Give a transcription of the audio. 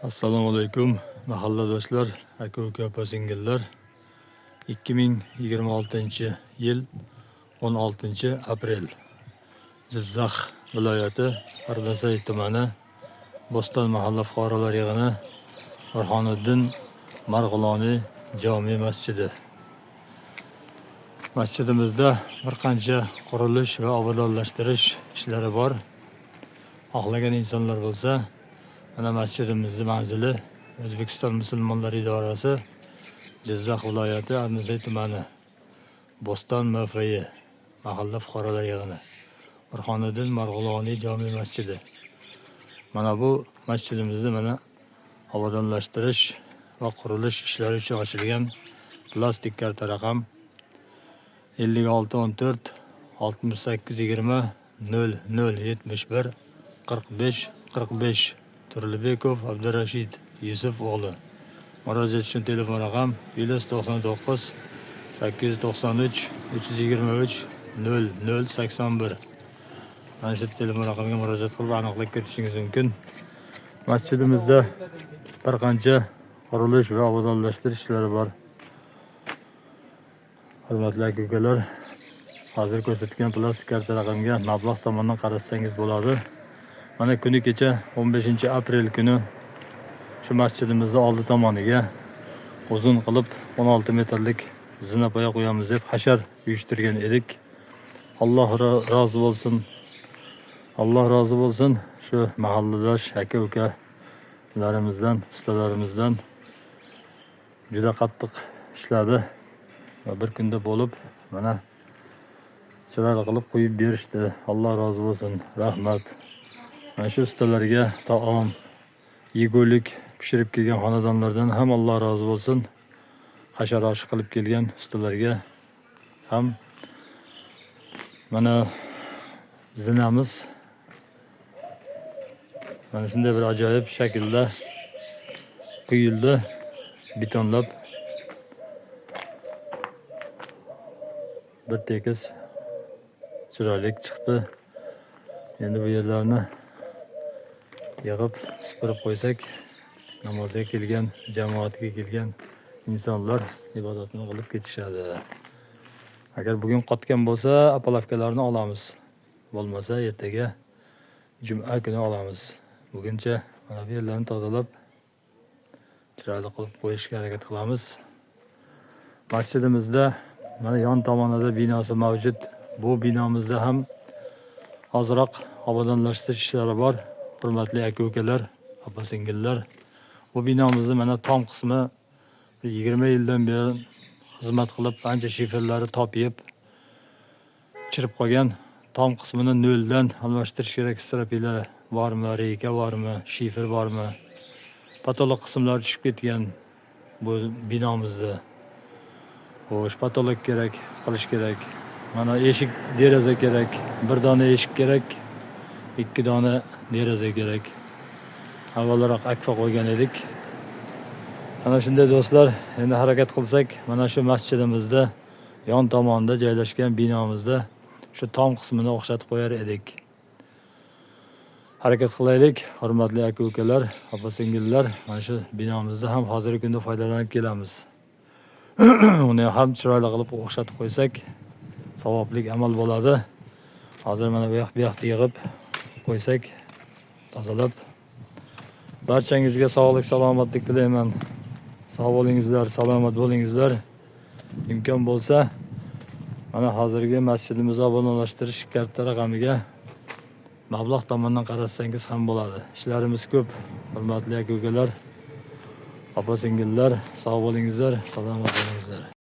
Assalomu alaykum mahalladoshlar, aka uka, opa singillar. 2026-yil 16 aprel. Jizzax viloyati Arnasoy tumani Bo'ston mahalla fuqarolar yig'ini Burhoniddin Marg'iloniy jome masjidi. Masjidimizda bir qancha qurilish va obodonlashtirish ishlari bor. Xohlagan insonlar bo'lsa, mana masjidimizni manzili O'zbekiston musulmonlari idorasi, Jizzax viloyati Arnasoy tumani Bo'ston MFY mahalla fuqarolar yig'ini Burhoniddin Marg'iloniy jome masjidi. Mana bu masjidimizni mana obodonlashtirish va qurilish ishlari uchun ochilgan plastik karta raqam 56 14 68 20 00 71 45 45 Turlibekov Abdurashid Yusuf o'g'li. Murojaat uchun telefon raqam +99 893 323 00 81. Mana shu telefon raqamiga murojaat qilib aniqlik kiritishingiz mumkin. Masjidimizda bir qancha qurilish va obodonlashtirish ishlari bor. Hurmatli aka ukalar, hozir ko'rsatgan plastik karta raqamga mablag' tomonidan qaratsangiz bo'ladi. Mana kuni kecha 15 aprel kuni shu masjidimizni oldi tomoniga uzun qilib 16 metrlik zinapoya qo'yamiz deb hashar uyushtirgan edik. Alloh rozi bo'lsin. Alloh rozi bo'lsin shu mahalladosh aka ukalarimizdan, ustalarimizdan juda qattiq ishladi va bir kunda bo'lib mana chiroyli qilib qo'yib berishdi. Alloh rozi bo'lsin. Rahmat. Mana shu ustalarga taom, yegulik pishirib kelgan xonadonlardan ham Alloh rozi bo'lsin. Hashar oshi qilib kelgan ustalarga ham. Mana zinamiz mana shunday bir ajoyib shaklda quyildi, betonlab bir tekis chiroyli chiqdi. Endi bu yerlarni yig'ib supurib qo'ysak, namozga kelgan, jamoatga kelgan insonlar ibodatini qilib ketishadi. Agar bugun qotgan bo'lsa, apalavkalarni olamiz. Bo'lmasa ertaga juma kuni olamiz. Buguncha mana bu yerlarni tozalab chiroyli qilib qo'yishga harakat qilamiz. Masjidimizda mana yon tomonida binosi mavjud. Bu binomizda ham ozroq obodonlashtirish ishlari bor. Hurmatli aka ukalar, opa singillar. Bu binomizni mana tom qismi 20 yildan beri xizmat qilib, ancha shiferlari topib chirib qolgan. Tom qismini noldan almashtirish kerak. Stropila bormi, reyka bormi, shifer bormi? Patolog qismlari tushib ketgan bu binomizda. Xo'sh, patolog kerak, qilish kerak. Mana eshik, deraza kerak. Bir dona eshik kerak, 2 dona deraza kerak. Avvalroq akfa qo'ygan edik. Mana shunday do'stlar, endi harakat qilsak, mana shu masjidimizda yon tomonida joylashgan binomizda shu tom qismini o'xshatib qo'yar edik. Harakat qilaylik, hurmatli aka ukalar, opa singillar, mana shu binomizda ham hozirgi kunda foydalanib kelamiz. Uni ham chiroyli qilib o'xshatib qo'ysak, savobli amal bo'ladi. Hozir mana bu yoq bu yoqda yig'ib qo'ysak, tozalab. Barchangizga sog'lik, salomatlik tilayman. Sog' bo'lingizlar, salomat bo'lingizlar. Imkon bo'lsa, mana hozirgi masjidimizni obodonlashtirish karta raqamiga mablag' tomonidan qaratsangiz ham bo'ladi. Ishlarimiz ko'p, hurmatli aka ukalar, opa singillar, sog' bo'lingizlar, salomat bo'lingizlar.